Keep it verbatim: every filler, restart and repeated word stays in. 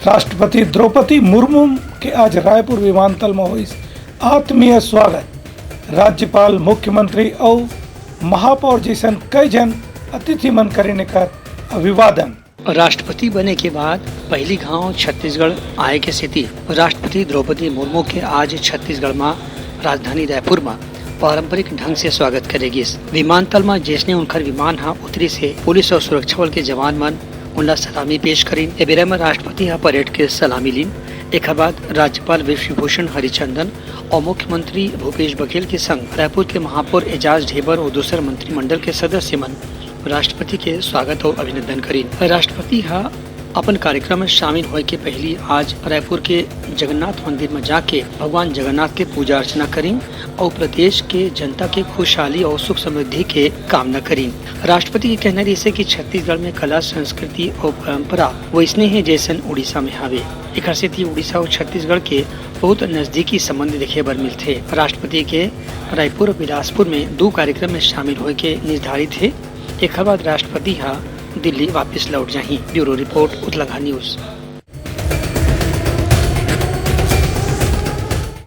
राष्ट्रपति द्रौपदी मुर्मू के आज रायपुर विमानतल म होइस आत्मीय स्वागत। राज्यपाल, मुख्यमंत्री अउ महापौर जइसन कई झन अतिथि मन करिन एकर अभिवादन। राष्ट्रपति बने के बाद पहिली घांव छत्तीसगढ़ आए के सेती राष्ट्रपति द्रौपदी मुर्मू के आज छत्तीसगढ़ म राजधानी रायपुर म पारंपरिक ढंग से स्वागत करे गिस। विमानतल म जइसने उनकर विमान ह उतरिस हे, पुलिस अउ सुरक्षा बल के जवान मन उनला सलामी पेश करिन। ए बेरा म राष्ट्रपति ह परेड के सलामी लीन। एखर बाद राज्यपाल विश्वभूषण हरिचंदन अउ मुख्यमंत्री भूपेश बघेल के संग रायपुर के महापौर एजाज ढेबर अउ दूसर मंत्रिमंडल के सदस्य मन राष्ट्रपति के स्वागत अउ अभिनंदन करिन। राष्ट्रपति ह अपन कार्यक्रम में शामिल होए के पहिली आज रायपुर के जगन्नाथ मंदिर म जाके भगवान जगन्नाथ के पूजा अर्चना करिन अउ प्रदेश के जनता के खुशहाली अउ सुख समृद्धि के कामना करिन। राष्ट्रपति के कहना रहिसे कि छत्तीसगढ़ में कला, संस्कृति अउ परंपरा वइसने हे, जइसन उड़ीसा में हावे। एखर सेती उड़ीसा अउ छत्तीसगढ़ के बहुत नजदीकी संबंध देखे बर मिलथे। राष्ट्रपति के रायपुर अउ बिलासपुर में दू कार्यक्रम में शामिल होए के निर्धारित हे। एखर बाद राष्ट्रपति ह दिल्ली वापस लौट जाही। Bureau report, Utlangha news.